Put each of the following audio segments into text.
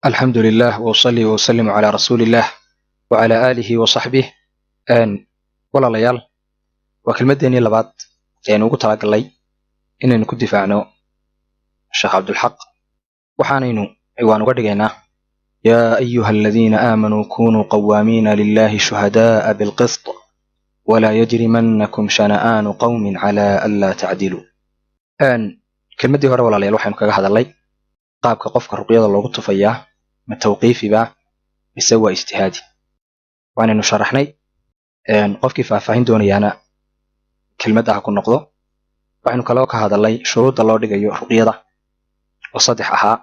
Alxamdu lilah wausalli wausalimu calaa rasuuli illaah wacala aalihi wa saxbih. Walaalayaal, waa kelmaddeenii labaad eanu ugu talagalnay inaynu ku difaacno Sheekh Cabdulxaq. Waxaanaynu ciwaan uga dhigaynaa: "Yaa ayuha aladiina aamanuu kunuu qawaamiina lilahi shuhada'a bilqist walaa yajrimannakum shana'aanu qawmin cala anlaa tacdiluu." Kelmaddii hore, walaalayaal, waxaynu kaga hadalnay qaabka qofka ruqyada loogu tufayaa ma tawqiifiba mise waa ijtihaadi. Waanaynu sharaxnay. Qofkii faahfaahin doonayaana kelmadda ha ku noqdo. Waxaynu kaloo ka hadalnay shuruudda loo dhigayo ruqyada oo saddex ahaa: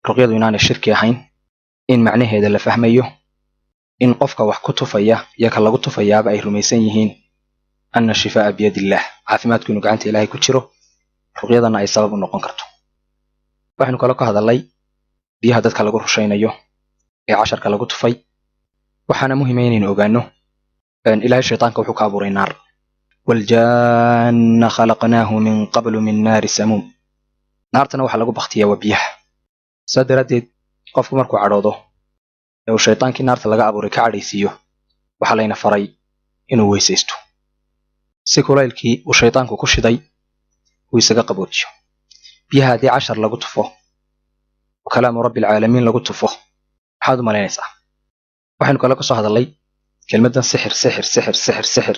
ruqyadu inaanay shirki ahayn, in macnaheeda la fahmayo, in qofka wax ku tufaya iyo ka lagu tufayaaba ay rumaysan yihiin ana shifaa'a biyadi illaah, caafimaadku inuu gacanta Ilaahay ku jiro, ruqyadana ay sabab u noqon karto. Waxaynu kaloo ka hadalnay biyaha dadka lagu rushaynayo ee casharka lagu tufay. Waxaana muhima inaynu ogaano Ilahay shaytaanka wuxuu ka abuuray naar. "Waljaanna khalaqnaahu min qablu min naari samuum." Naartana waxaa lagu baktiyaa waa biyaha. Saa daraaddeed, qofku markuu cadhoodo ee uu shaytaankii naarta laga abuuray ka cadhaysiiyo, waxaa layna faray inuu weysaysto si kulaylkii uu shaytaanku ku shiday uu isaga qaboojiyo. Biyaha haddii cashar lagu tufo oo kalaamu rabbi alcaalamiin lagu tufo, maxaad u malaynaysaa? Waxaynu kale kasoo hadalnay kelmaddan sixir, sixir, sixir, sixir, sixir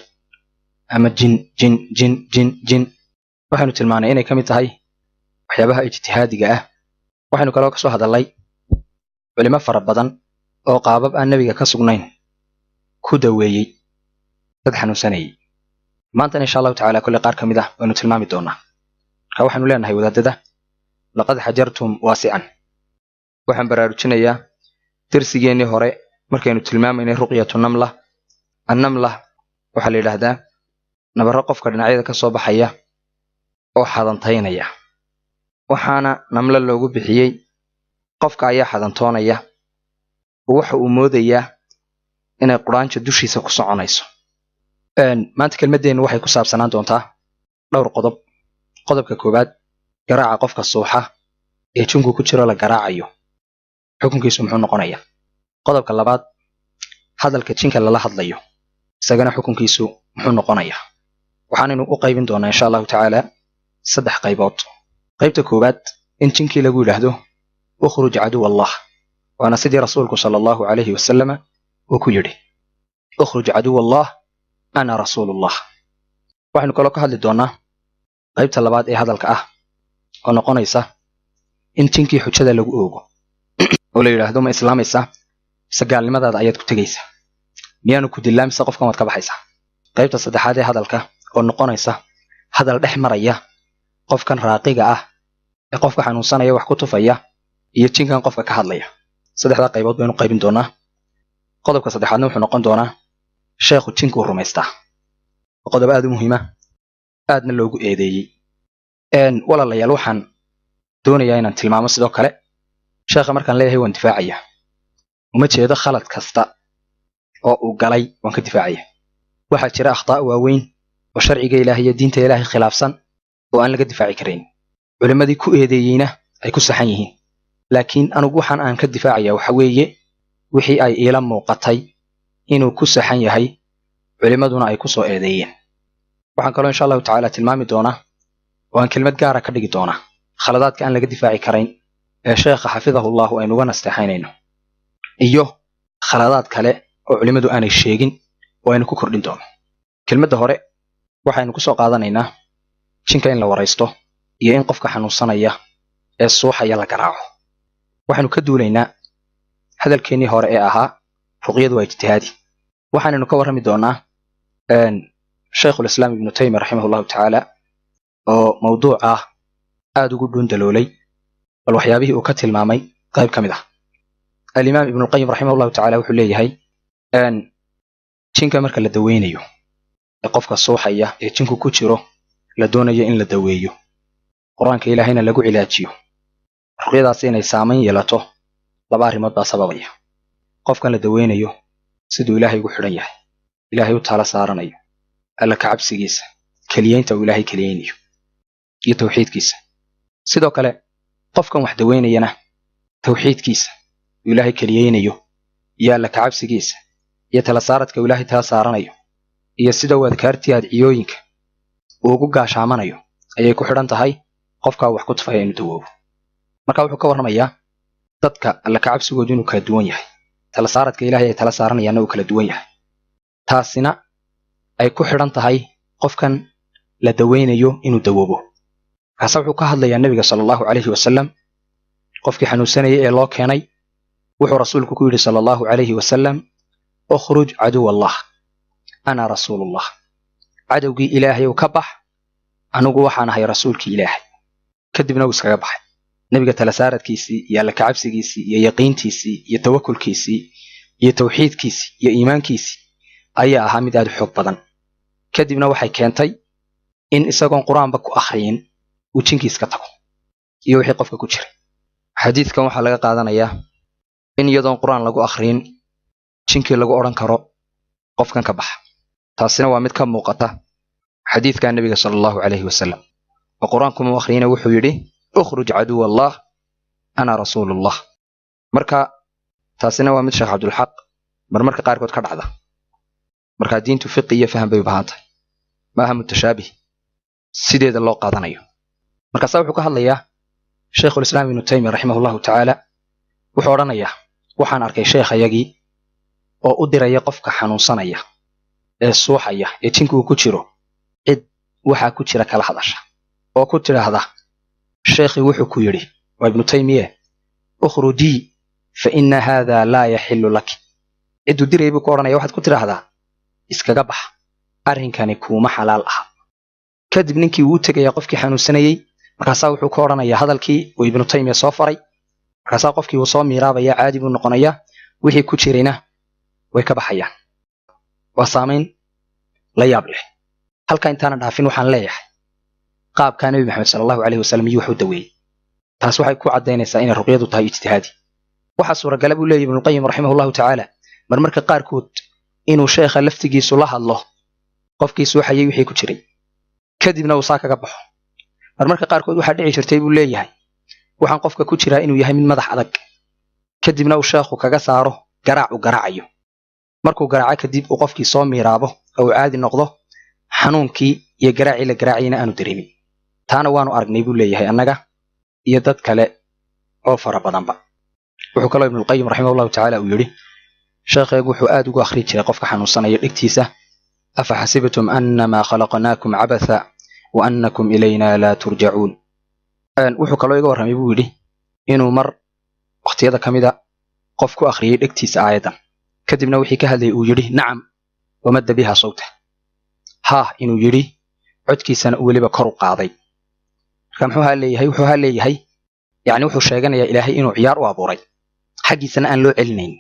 ama jin, jin, jin, jin, jin. Waxaynu tilmaanay inay ka mid tahay waxyaabaha ijtihaadiga ah. Waxaynu kaloo kasoo hadalnay culimo fara badan oo qaabab aan nebiga ka sugnayn ku daweeyey dad xanuunsanayay. Maantana, insha Allahu tacala, kolley qaar ka mid ah waynu tilmaami doonaa. Marka waxaynu leenahay wadaadada: laqad xajartum waasican. Waxaan baraarujinayaa darsigeennii hore markaynu tilmaamaynay ruqyatu namla. Annamla waxaa la yidhaahdaa nabarro qofka dhinacyada ka soo baxaya oo xadantaynaya. Waxaana namlo loogu bixiyey qofka ayaa xadantoonaya oo waxa uu moodayaa inay quraanjo dushiisa ku soconayso. Maanta kelmaddeennu waxay ku saabsanaan doontaa dhowr qodob. Qodobka koowaad, garaaca qofka suuxa ee jinku ku jiro la garaacayo, xukunkiisu muxuu noqonayaa? Qodobka labaad, hadalka jinka lala hadlayo, isagana xukunkiisu muxuu noqonayaa? Waxaanaynu u qaybin doonaa, insha Allahu tacaala, saddex qaybood. Qaybta koowaad, in jinkii lagu yidhaahdo "Ukhruj caduw Allah", waana sidii Rasuulku sala Allahu calayhi wasalama uu ku yidhi: "Ukhruj caduw Allah, ana rasuulullah." Waxaynu kaloo ka hadli doonaa qaybta labaad ee hadalka ah oo noqonaysa in jinkii xujada lagu oogo oo la yidhaahdo: "Ma islaamaysaa mise gaalnimadaada ayaad ku tegaysaa? Miyaanu ku dillaa mise qofkan waad ka baxaysaa?" Qaybta saddexaad ee hadalka oo noqonaysa hadal dhex maraya qofkan raaqiga ah ee qofka xanuunsanaya wax ku tufaya iyo jinkan qofka ka hadlaya. Saddexdaa qaybood baynu qaybin doonaa. Qodobka saddexaadna wuxuu noqon doonaa sheekhu jinkuu rumaystaa. Waa qodob aad u muhiima, aadna loogu eedeeyey. Walaalayaal, waxaan doonayaa inaan tilmaamo sidoo kale: sheekha markaan leeyahay waan difaacaya, uma jeedo khalad kasta oo uu galay waan ka difaacaya. Waxaa jira akhtaa waaweyn oo sharciga Ilaahay iyo diinta Ilaahay khilaafsan oo aan laga difaaci karayn, culimmadii ku eedeeyeyna ay ku saxan yihiin. Laakiin anugu waxaan aan ka difaacaya waxa weeye wixii ay iila muuqatay inuu ku saxan yahay, culimmaduna ay ku soo eedeeyeen. Waxaan kaloo, insha Allahu tacaala, tilmaami doonaa oo aan kelmad gaara ka dhigi doonaa khaladaadka aan laga difaaci karayn ee sheekha xafidahu Allahu aynu uga nasteexaynayno, iyo khaladaad kale oo culimmadu aanay sheegin oo aynu ku kordhin doono. Kelmadda hore waxaynu kusoo qaadanaynaa jinka in la waraysto iyo in qofka xanuunsanaya ee suuxaya la garaaco. Waxaynu ka duulaynaa hadalkeennii hore ee ahaa ruqyadu waa ijtihaadi. Waxaanaynu ka warrami doonaa Shaykhulislaam Ibnu Taymiya raximah Allahu tacaala oo mawduuc ah aada ugu dhuundaloolay, bal waxyaabihii uu ka tilmaamay qayb ka mid ah. Alimaam Ibnulqayim raximah Allahu tacala wuxuu leeyahay: jinka marka la daweynayo ee qofka suuxaya ee jinku ku jiro la doonayo in la daweeyo, Qur-aanka Ilaahayna lagu cilaajiyo, ruqyadaasi inay saamayn yeelato laba arrimood baa sababaya: qofkan la daweynayo siduu Ilaahay ugu xidhan yahay, Ilaahay u taala saaranayo, Alla ka cabsigiisa, keliyeynta uu Ilaahay keliyeynayo iyo tawxiidkiisa. Sidoo kale, qofkan wax daweynayana tawxiidkiisa. uu Ilaahay keliyeynayo, iyo alla kacabsigiisa, iyo tala saaradka uu Ilaahay tala saaranayo, iyo sida uu adkaartii adciyooyinka uu ugu gaashaamanayo ayay ku xidhan tahay qofkaa wax ku tufaya inuu dawoobo. Marka wuxuu ka warramayaa dadka alla kacabsigoodu inuu kala duwan yahay, tala saaradka Ilaahay ay tala saaranayaanna uu kala duwan yahay, taasina ay ku xidhan tahay qofkan la daweynayo inuu dawoobo. Markaase wuxuu ka hadlayaa Nebiga sala Allahu calayhi wasalam, qofkii xanuunsanayay ee loo keenay, wuxuu rasuulku ku yidhi sala Allahu calayhi wasalam: "Ukhruj caduw Allah, ana rasuulullah." Cadowgii Ilaahay uu ka bax, anigu waxaan ahay rasuulkii Ilaahay. Kadibna uu iskaga baxay. Nebiga tala saaradkiisii iyo alla kacabsigiisii iyo yaqiintiisii iyo tawakulkiisii iyo tawxiidkiisii iyo iimaankiisii ayaa ahaa mid aad u xoog badan. Kadibna waxay keentay in isagoon Qur-aanba ku akhriyin uu jinkiis ka tago iyo wixii qofka ku jiray. Xadiidkan waxaa laga qaadanayaa in iyadoon Qur-aan lagu akhriyin jinkii lagu odhan karo qofkan ka baxa. Taasina waa mid ka muuqata xadiidka Nebiga sala Allahu calayhi wasalam, oo Qur-aanku mu akhriyina wuxuu yidhi: "Ukhruj caduw Allah, ana rasuulullah." Marka taasina waa mid Sheekh Cabdulxaq marmarka qaarkood ka dhacda. Marka diintu fiqi iyo faham bay u baahan tahay, maaha mutashaabih sideeda loo qaadanayo. Markaasaa wuxuu ka hadlayaa Shaykhulislaam Ibnu Taymiya raximah Allahu tacaala. Wuxuu odhanayaa: waxaan arkay sheekhayagii oo u diraya qofka xanuunsanaya ee suuxaya ee jinku uu ku jiro cid waxaa ku jira kala hadasha oo ku tidhaahda: "Sheekhii wuxuu ku yidhi," waa Ibnu Taymiye, "ukhrujii fa inna haada laa yaxilu laki." Cidduu dirayay buu ku odhanaya: "Waxaad ku tidhaahdaa iskaga bax, arrinkani kuuma xalaal aha." Kadib ninkii wuu u tegaya qofkii xanuunsanayey, markaasaa wuxuu ka odhanayaa hadalkii uu Ibnu Taymiya soo faray. Markaasaa qofkii wuu soo miiraabaya, caadi buu noqonayaa, wixii ku jirayna way ka baxayaan. Waa saamayn la yaab leh. Halka intaana dhaafin, waxaan leeyahay qaabkaa Nebi Maxamed sala Allahu calayhi wasalam iyo wax u daweeyey, taas waxay ku caddaynaysaa inay ruqyadu tahay ijtihaadi. Waxaa suuragala, buu leeyahy Ibnulqayim raximah Allahu tacaala, marmarka qaarkood inuu sheekha laftigiisu la hadlo qofkii suuxayay wixii ku jiray, kadibna uu saa kaga baxo. Marmarka qaarkood waxaa dhici jirtay, buu leeyahay, waxaan qofka ku jiraa inuu yahay mid madax adag, kadibna uu sheekhu kaga saaro garaac uu garaacayo. Markuu garaaco kadib uu qofkii soo miiraabo oo uu caadi noqdo, xanuunkii iyo garaacii la garaacayna aanu dareemin. Taana waanu aragnay, buu leeyahay, annaga iyo dad kale oo fara badanba. Wuxuu kaloo Ibnulqayim raximah Allahu tacaala uu yidhi: sheekheegu wuxuu aad ugu akhri jiray qofka xanuunsanaya dhegtiisa: "Afa xasibtum annamaa khalaqnaakum cabatha wa annakum ilayna laa turjacuun." Wuxuu kaloo iga warramay, buu yidhi, inuu mar wakhtiyada ka mida qof ku akhriyey dhegtiisa aayaddan, kadibna wixii ka hadlayay uu yidhi "nacam", wamadda biha sawta, haah inuu yidhi, codkiisana uu weliba kor u qaaday. Marka muxuu haa leeyahay? Wuxuu haa leeyahay, yacni wuxuu sheeganayaa Ilaahay inuu ciyaar u abuuray, xaggiisana aan loo celinayn.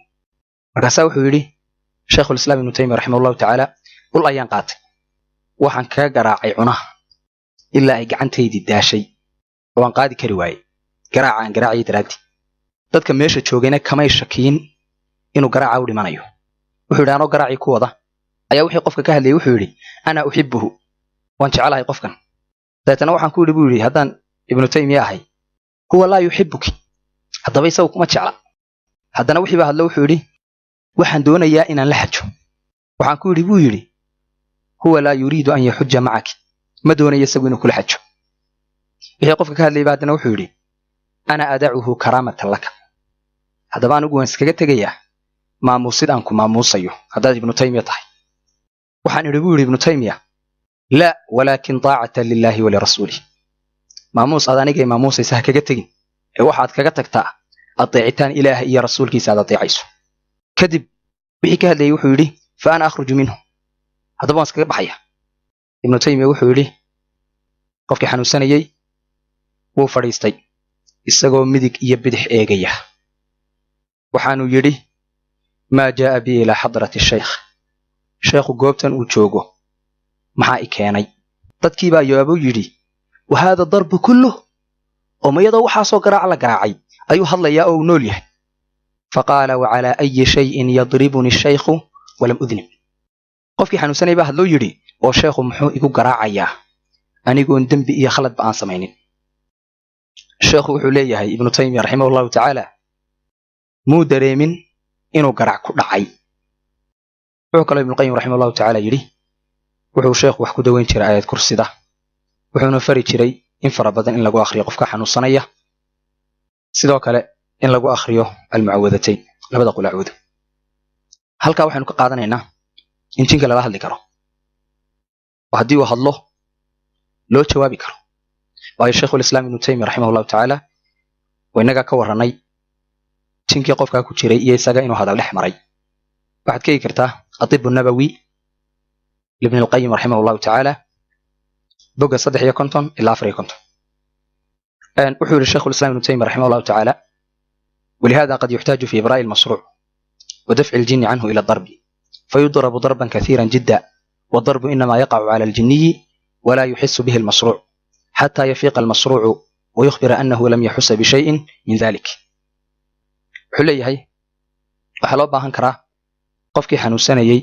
Markaasaa wuxuu yidhi Shaykhulislaam Ibnu Taymiya raximah Allahu tacaala: ul ayaan qaatay, waxaan kaga garaacay cunaha ilaa ay gacantaydii daashay oo aan qaadi kari waayey garaaca aan garaacayay daraaddii. Dadka meesha joogayna kamay shakiyin inuu garaaca u dhimanayo. Wuxuu yidhi: anoo garaacii ku wada ayaa wixii qofka ka hadlayay wuxuu yidhi: "Ana uxibuhu, waan jecelahay qofkan." Dabeetana waxaan ku yidhi, buu yidhi, haddaan Ibnu Taymiya ahay: "Huwa laa yuxibuki, haddaba isagu kuma jecla." Haddana wixii baa hadlo, wuxuu yidhi: "Waxaan doonayaa inaan la xajo." Waxaan ku yidhi, buu yidhi, "Huwa laa yuriidu an yaxuja macaki, ma doonayo isagu inuu kula xajo." Wixii qofka ka hadlayba haddana wuxuu yidhi: "Ana adacuhu karaamatan laka, haddaba anigu waan iskaga tegayaa maamuusid aan ku maamuusayo haddaad Ibnu Taymiya tahay." Waxaan idhi, buu yidhi Ibnu Taymiya, "Laa, walaakin taacatan lilaahi walirasuulih, maamuus aad anigay maamuusaysa ha kaga tegin, ee waxaad kaga tagtaa adeecitaan Ilaaha iyo rasuulkiisa aad adeecayso." Kadib wixii ka hadlayay wuxuu yidhi: "Fa ana akhruju minhu, haddaba waan iskaga baxaya." Ibnu Taymiya wuxuu yidhi: qofkii xanuunsanayey wuu fadhiistay isagoo midig iyo bidix eegaya. Waxaanuu yidhi: "Maa jaa'a bi ilaa xadrati shaykh? Sheekhu goobtan uu joogo maxaa i keenay?" Dadkii baa yaabuu yidhi: "Wa haada darbu kulluh, oo mayadoo waxaasoo garaac la garaacay ayuu hadlayaa oo uu nool yahay?" Fa qaala: "Wacalaa ayi shayin yadribuni shaykhu walam udnib?" Qofkii xanuunsanay baa hadloo yidhi: "Oo sheekhu muxuu igu garaacayaa anigoon dembi iyo khaladba aan samaynin?" Sheekhu wuxuu leeyahay, Ibnu Taymiya raximah Allahu tacaala, Muu dareemin inuu garaac ku dhacay. Wuxuu kaloo Ibnuqayim raximah allahu tacaala yidhi, wuxuu sheekhu wax ku daweyn jiray aayad kursida, wuxuuna fari jiray in fara badan in lagu akhriyo qofka xanuunsanaya, sidoo kale in lagu akhriyo almucawadatayn, labada qul acuudu. Halkaa waxaynu ka qaadanaynaa in jinka lala hadli karo oo haddii uu hadlo loo jawaabi karo, waayo Sheikhulislaam Ibnu Taymiya raximah allahu tacaala waa innagaa ka warranay jinkii qofkaa ku jiray iyo isaga inuu hadal dhex maray. Waxaad ka eegi kartaa Atibu Nabawi libni Alqayim raximah allahu tacaala, bogga 53 ilaa 54. Wuxuu yihi Sheikhulislam Ibnu Taymiya raximah allahu tacaala: ولهذا قد يحتاج في إبراء المصروع ودفع الجن عنه إلى الضرب، فيضرب ضربا كثيرا جدا، والضرب إنما يقع على الجني ولا يحس به المصروع حتى يفيق المصروع ويخبر أنه لم يحس بشيء من ذلك. Wuxuu leeyahay, waxaa loo baahan karaa qofkii xanuunsanayey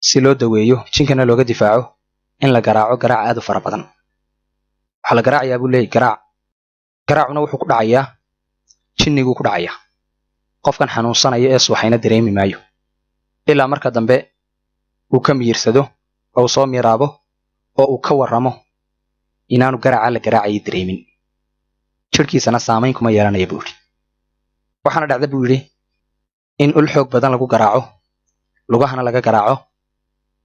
si loo daweeyo, jinkana looga difaaco, in la garaaco garaac aad u fara badan. Waxaa la garaacayaa, buu leeyahy, garaac. Garaacuna wuxuu ku dhacayaa jinniguu ku dhacayaa, qofkan xanuunsanaya ee suuxayna dareemi maayo ilaa marka dambe uu ka miyirsado oo uu soo miraabo oo uu ka warramo inaanu garaaca la garaacayay dareemin, jirhkiisana saamayn kuma yeelanaya, buu yidhi. Waxaana dhacda, buu yidhi, in ul xoog badan lagu garaaco, lugahana laga garaaco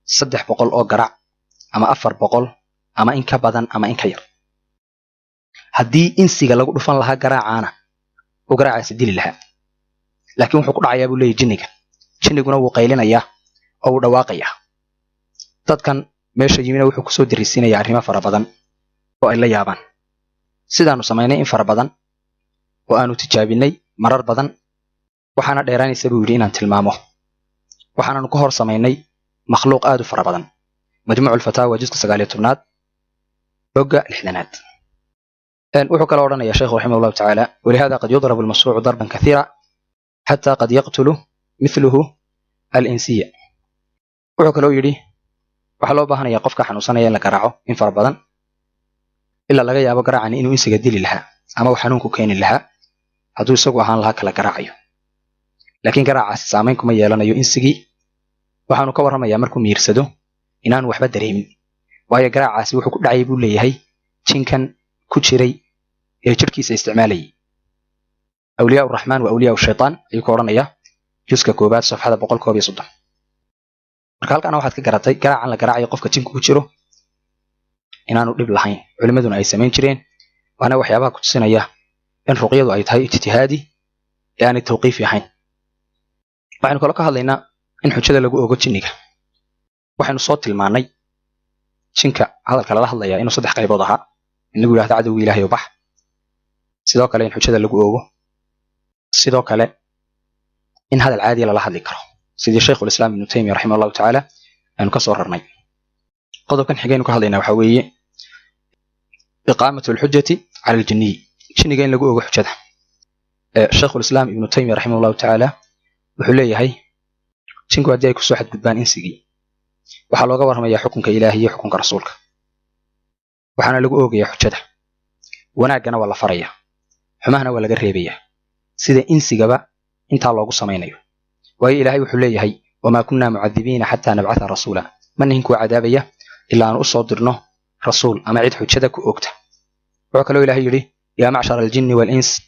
300 oo garaac ama 400 ama in ka badan ama in ka yar. Haddii insiga lagu dhufan lahaa garaacaana, uu garaacaasi dili lahaa, laakiin wuxuu ku dhacayaa, buu leeyahy, jinniga. Jinniguna wuu qaylinayaa oo wuu dhawaaqayaa. Dadkan meesha yimina wuxuu kusoo darisiinayaa arrimo fara badan oo ay la yaabaan, sidaanu samaynay in fara badan oo aanu tijaabinay marar badan. Waxaana dheeraanaysa, buu yidhi, inaan tilmaamo waxaananu ka hor samaynay makhluuq aad u fara badan. Majmuuc Alfataawa, juska 19aad, bogga 60aad. Wuxuu kaloo odhanaya sheekhu raximah allahu tacaala: ولهذا قد يضرب المصروع ضربا كثيرا حتى قد يقتل مثله الإنسية. Wuxuu kaloo yidhi, waxaa loo baahanaya qofka xanuunsanaya in la garaaco in fara badan, ilaa laga yaabo garaacani inuu insiga dili lahaa ama uu xanuunku keeni lahaa hadduu isagu ahaan lahaa kala garaacayo, laakiin garaacaasi saamayn kuma yeelanayo insigii. Waxaanu ka warramayaa markuu miirsado inaanu waxba dareemin, waayo garaacaasi wuxuu ku dhacayay, buu leeyahay, jinkan ku jiray ee jidhkiisa isticmaalayay. Awliyaa Raxmaan wa Awliyaa Shaytaan ayuu ka odhanayaa, juska 1aad, safxada 131. Marka halkaana waxaad ka garatay garaacan la garaacayo qofka jinku ku jiro inaanu dhib lahayn, culimmaduna ay samayn jireen. Waana waxyaabaha ku tusinaya in ruqyadu ay tahay ijtihaadi ee aanay tawqiifi ahayn. Waxaynu kaloo ka hadlaynaa in xujada lagu ogo jinniga. Waxaynu soo tilmaannay jinka hadalka lala hadlayaa inuu saddex qaybood ahaa: in lagu yidhahdo "Cadowga Ilaahay oo bax", sidoo kale in xujada lagu ogo, sidoo kale in hadal caadiya lala hadli karo, sidii Shaykhulislaam Ibnu Taymiya raximah allahu tacaala aynu ka soo rarnay. Qodobkan xigaynu ka hadlaynaa waxaa weeye إقامة الحجة على الجني, jinniga in lagu ogo xujada. Shaykhulislaam Ibnu Taymiya raximah allahu tacaala wuxuu leeyahay, jinku haddii ay kusoo xadgudbaan insigii, waxaa looga warramayaa xukunka Ilaahi iyo xukunka rasuulka, waxaana lagu oogayaa xujada. Wanaaggana waa la farayaa, xumahana waa laga reebayaa, sida insigaba intaa loogu samaynayo, waayo Ilaahay wuxuu leeyahay: وما كنا معذبين حتى نبعث رسولا. Ma nihin kuwa cadaabaya ilaa aanu usoo dirno rasuul ama cid xujada ku oogta. Wuxuu kaloo Ilahay yidhi: يا معشر الجن والإنس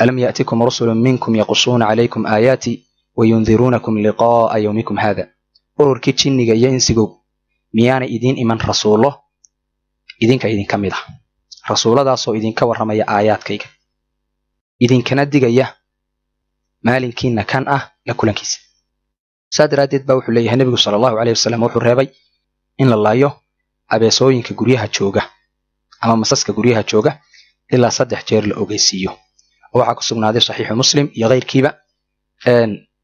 ألم يأتكم رسل منكم يقصون عليكم آياتي وينذرونكم لقاء يومكم هذا. Ururkii jinniga iyo insigow, miyaanay idiin iman rasuullo idinka idinka mid ah, rasuulladaasoo idinka warramaya aayaadkayga, idinkana digaya maalinkiina kan ah la kulankiisa? Saa daraaddeed baa wuxuu leeyahay, nebigu sala allahu caleyhi wasalam wuxuu reebay in la laayo abeesooyinka guryaha jooga ama masaska guryaha jooga ilaa 3 jeer la ogeysiiyo. Oo waxaa ku sugnaaday Saxiixu Muslim iyo keyrkiiba,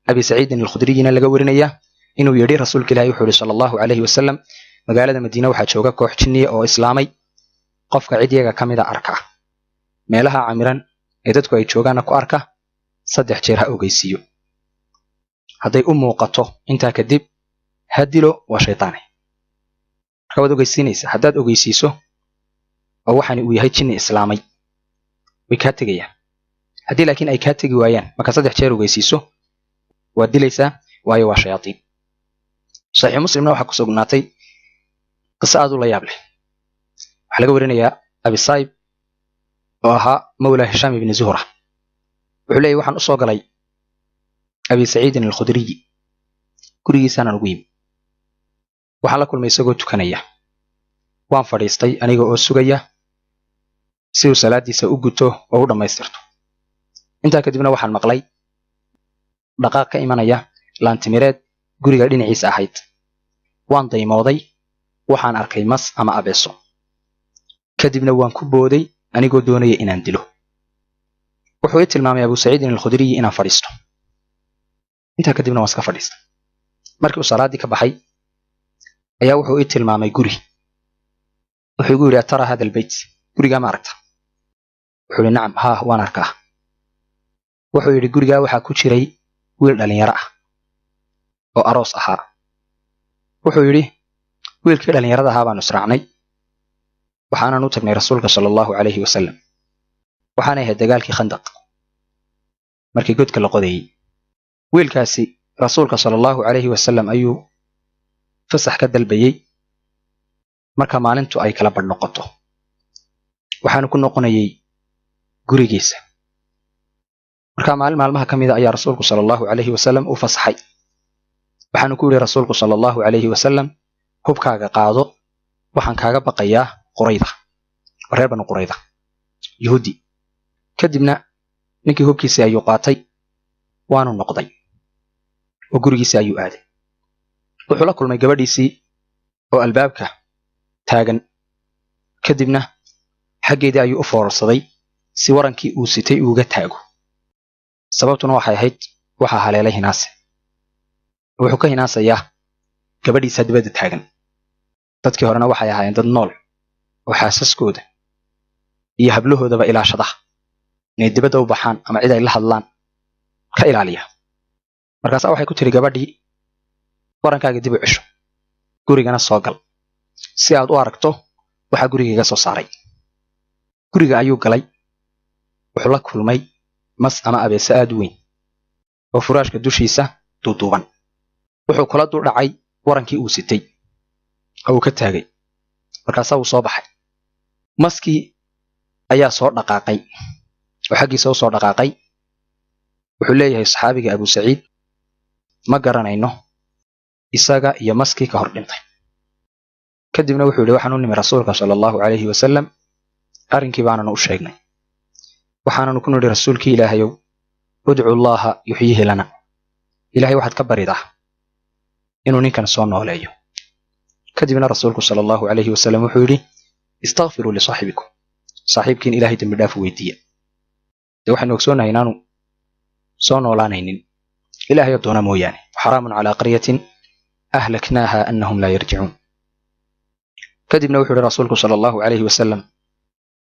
Abi Saciidin Alkhudriyina laga warinayaa, inuu yidhi rasuulka Ilahi wuxuu yihi sala allahu calayhi wasalam: "Magaalada Madiine waxaa jooga koox jinniya oo islaamay. Qofka cid yaga ka mida arka meelaha camiran ee dadku ay joogaanna ku arka, 3 jeer ha ogeysiiyo. Hadday u muuqato intaa kadib, ha dilo, waa shaytaane." Marka waad ogeysiinaysaa. Haddaad ogeysiiso oo waxani uu yahay jinni islaamay, way kaa tegayaan. Haddii laakiin ay kaa tegi waayaan markaa 3 jeer ogeysiiso, waad dilaysaa, waayo waa shayaatiin. Saxiix Muslimna waxaa ku sugnaatay qiso aad u la yaab leh. Waxaa laga warinayaa Abisaib oo ahaa mawla Hishaam ibni Zuhra. Wuxuu leeyahy, waxaan usoo galay Abi Saciidin Alkhudriyi, gurigiisaanaan ugu yimi. Waxaan la kulmay isagoo tukanaya. Waan fadhiistay aniga oo sugaya si uu salaadiisa u guto oo u dhammaystirto. Intaa kadibna waxaan maqlay dhaqaaq ka imanaya laantimireed guriga dhinaciisa ahayd. Waan daymooday, waxaan arkay mas ama abeeso. Kadibna waan ku booday anigoo doonaya inaan dilo. Wuxuu ii tilmaamay Abu Saciidin Alkhudriyi inaan fadhiisto. Intaa kadibna waan iska fadhiistay. Markii uu salaaddii ka baxay ayaa wuxuu ii tilmaamay guri. Wuxuu igu yidhi: "Atara hada albeyt?" Gurigaa ma aragta? Wuxuu yidhi: "Nacam, haa, waan arkaa." Wuxuu yidhi: "Gurigaa waxaa ku jiray wiil dhalinyaro ah oo aroos ahaa." Wuxuu yidhi: "Wiilkii dhalinyarada ahaa baanu israacnay, waxaanan u tagnay Rasuulka sala Allahu calayhi wasalam. Waxaanay ahayd dagaalkii Khandaq, markii godka la qodayey. Wiilkaasi Rasuulka sala Allahu calayhi wasalam ayuu fasax ka dalbayey marka maalintu ay kala badh noqoto. Waxaanu ku noqonayay gurigiisa. Marka maalin maalmaha ka mida ayaa Rasuulku sala Allahu calayhi wasalam u fasaxay. Waxaanu ku yidhi Rasuulku sala Allahu calayhi wasalam: 'Hubkaaga qaado, waxaan kaaga baqayaa Qurayda, reer Banu Qurayda, Yuhuudi.' Kadibna ninkii hubkiisii ayuu qaatay, waanu noqday oo gurigiisii ayuu aaday. Wuxuu la kulmay gabadhiisii oo albaabka taagan. Kadibna xaggeedii ayuu u foorarsaday si warankii uu sitay uuga taago. Sababtuna waxay ahayd waxaa haleelay hinaase. Wuxuu ka hinaasayaa gabadhiisa dibadda taagan. Dadkii horena waxay ahaayeen dad nool oo xaasaskooda iyo hablahoodaba ilaashada, inay dibadda u baxaan ama cid ay la hadlaan ka ilaaliya. Markaasaa waxay ku tiri gabadhii: 'Warankaaga dib u cesho, gurigana soo gal si aad u aragto waxaa gurigaiga soo saaray.' Guriga ayuu galay. Wuxuu la kulmay mas ama abeese aad u weyn oo furaashka dushiisa duuduuban. Wuxuu kula dul dhacay warankii uu sitay oo uu ka taagay. Markaasaa uu soo baxay. Maskii ayaa soo dhaqaaqay oo xaggiisa u soo dhaqaaqay. Wuxuu leeyahay saxaabiga Abu Saciid: ma garanayno isaga iyo maskii ka hor dhintay. Kadibna wuxuu yidhi: waxaan u nimi Rasuulka sala Allahu calayhi wasalam, arrinkii baananu u sheegnay. Waxaananu ku nidhi: Rasuulkii Ilaahayow, udcu Allaha yuxyihi lana, Ilahay waxaad ka baridaa inuu ninkan soo nooleeyo. Kadibna Rasuulku sala Allahu calayhi wasalam wuxuu yidhi: istakfiruu lisaaxibikum, saaxiibkiin Ilahay dembi dhaaf weydiiya. Dee waxaynu ogsoonahay inaanu soo noolaanaynin, Ilaahayo doona mooyaane. Xaraamun calaa qaryatin ahlaknaaha annahum laa yarjicuun. Kadibna wuxuu yihi Rasuulku sala Allahu calayhi wasalam: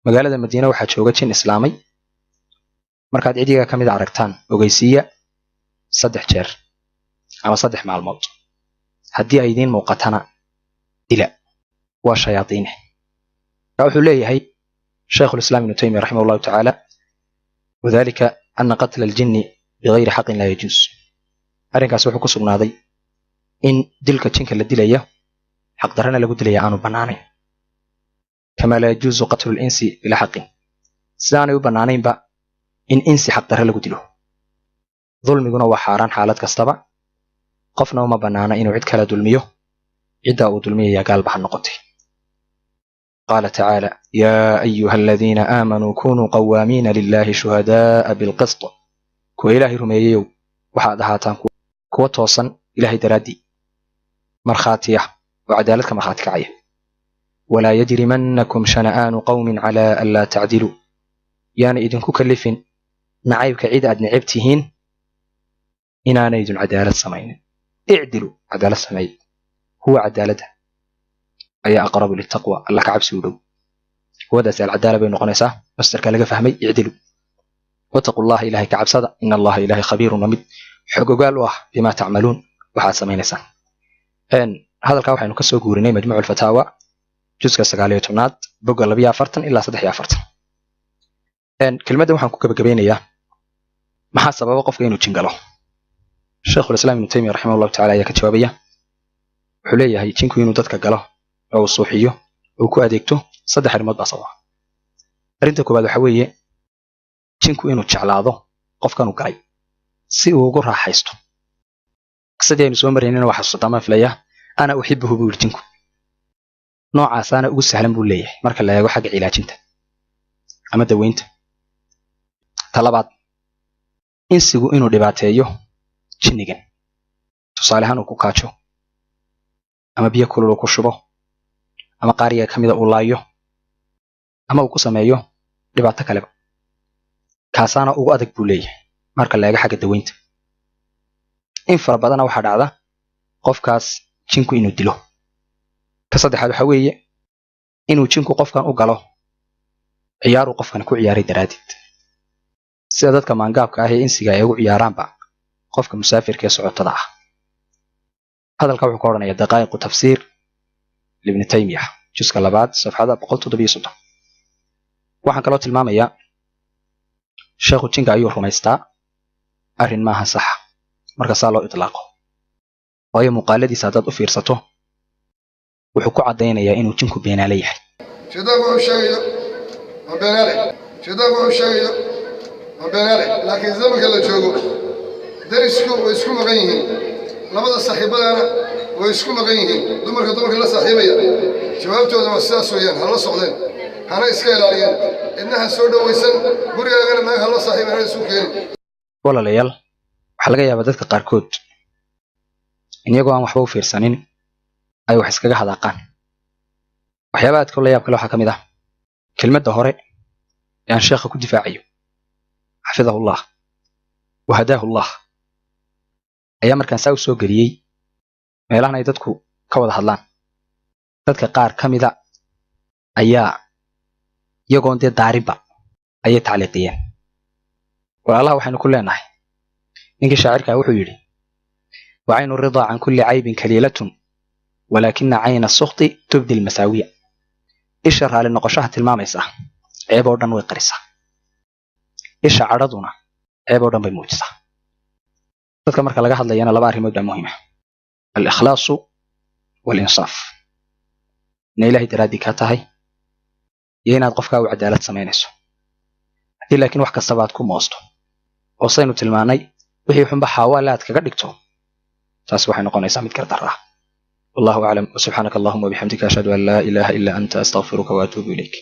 magaalada Madiine waxaa jooga jin islaamay. Markaad cidiga ka mid aragtaan, ogeysiiya 3 jeer ama 3 maalmood. Haddii ay idiin muuqatana, dila, waa shayaadiine." Marka wuxuu leeyahay Shaykhulislaam Ibnu Taymiya raximah Allahu tacaala: wadalika ana qatla aljinni bigayri xaqin laa yajuus. Arrinkaas wuxuu ku sugnaaday in dilka jinka la dilaya, xaqdarrana lagu dilaya, aanu bannaanayn. Kama laa yajuusu qatlu linsi bilaa xaqin, sidaanay u bannaanaynba in insi xaqdarre lagu dilo. Dulmiguna waa xaaraan xaalad kastaba. Qofna uma bannaana inuu cid kala dulmiyo, ciddaa uu dulmiyaya gaalba ha noqotay. Qaala tacaala: yaa ayuha aladiina aamanuu kunuu qawaamiina lilahi shuhada'a bilqist. Kuwa Ilaahay rumeeyeyow, waxaad ahaataan kuwa toosan Ilahay daraaddii, markhaatiya oo cadaalad ka markhaati kacaya. Walaa yajrimannakum shana'aanu qawmin calaa an laa tacdiluu. Yaana idinku kalifin nacaybka cid aad necab tihiin inaanaydun cadaalad samaynin. Icdilu, cadaalad sameey, huwa cadaaladda ayaa aqrabu litaqwa, Alla ka cabsi u dhow. Huwadaasi alcadaala bay noqonaysaa, masdarka laga fahmay icdilu. Wataqu Llaha, Ilahay ka cabsada. Ina Allaha, Ilahay, khabiirun, waa mid xogogaal u ah, bimaa tacmaluun, waxaad samaynaysaan. Hadalkaa waxaynu kasoo guurinay Majmuuc Alfataawa, juska 19aad, bogga 42 ilaa 43. Kelmaddan waxaan ku gabagabeynayaa Maxaa sababa qofka inuu jin galo? Sheikhulislaam Ibnu Taymiya raximah allahu tacala ayaa ka jawaabaya. Wuxuu leeyahay jinku inuu dadka galo oo uu suuxiyo oo ku adeegto saddex arrimood baa sababa. Arrinta koowaad waxa weeye jinku inuu jeclaado qofkan uu galay si uu ugu raaxaysto. Qisadii aynu soo maraynina waa xasuusataa maan filayaa. Ana uxibuhu buu yidhi jinku. Noocaasaana ugu sahlan buu leeyahay marka la eego xagga cilaajinta ama daweynta. Ta labaad, insigu inuu dhibaateeyo jinnigan, tusaale ahaan uu ku kaajo ama biyo kulul uu ku shubo ama qaariga ka mida uu laayo ama uu ku sameeyo dhibaato kaleba, kaasaana ugu adag buu leeyahay marka la eego xagga daweynta. In fara badana waxaa dhacda qofkaas jinku inuu dilo. Ka saddexaad waxa weeye inuu jinku qofkan u galo ciyaaruu qofkan ku ciyaaray daraaddeed, sida dadka maangaabka ah ee insiga ay ugu ciyaaraanba qofka musaafirka ee socotada ah. Hadalka wuxuu ka odhanayaa Daqaa'iqu Tafsiir Libni Taymiya, juska labaad, safxada 137. Waxaan kaloo tilmaamayaa sheekhu jinka ayuu rumaystaa. Arrin maaha saxa marka saa loo itlaaqo, waayo muuqaaladiisa haddaad u fiirsato wuxuu ku caddaynayaa inuu jinku beenaale yahay. Shaydaanku wuxuu sheegayo waa beenaale. Shaydaanku wuxuu sheegayo waa beenaale. Laakiin zamanka la joogo darisku way isku maqan yihiin, labada saaxiibadana way isku maqan yihiin, dumarka dumarka la saaxiibaya jawaabtooda waa sidaas weeyaan. Ha la socdeen, hana iska ilaaliyeen, cidna ha soo dhowaysan, gurigaagana naag hala saaxiiban, hana isu keenin. Walaalayaal, waxaa laga yaabaa dadka qaarkood iyagoo aan waxba u fiirsanin ay wax iskaga hadaaqaan. Waxyaaba aadka la yaab kale waxaa ka mid ah kelmadda hore ee aan sheekha ku difaacayo, xafidahullah wa hadaahullah, ayaa markaan saa u soo geliyey meelahan ay dadku ka wada hadlaan, dadka qaar ka mida ayaa iyagoon dee daarinba ayay tacliiqiyeen. Walaalaha, waxaynu ku leenahay ninkii shaacirkaa wuxuu yidhi: "Wa caynu ridaa can kulli caybin kaliilatun, walaakina cayna sukhti tubdi lmasaawiya." Isha raali noqoshaha tilmaamaysa ceeb oo dhan way qarisaa, isha cadhaduna ceeb oo dhan bay muujisaa. Dadka marka laga hadlayana laba arrimood baa muhiima: alikhlaasu walinsaaf, ina Ilahay daraaddii kaa tahay iyo inaad qofkaa u cadaalad samaynayso. Haddii laakiin wax kastaba aad ku moosto oo saynu tilmaanay wixii xunba xaawaale aad kaga dhigto, taas waxay noqonaysaa mid gardarra ah. Wallahu aclam. Wasubxaanaka allahuma wabixamdika, ashhadu an laa ilaaha ila anta, astaqfiruka waatuubu ilayk.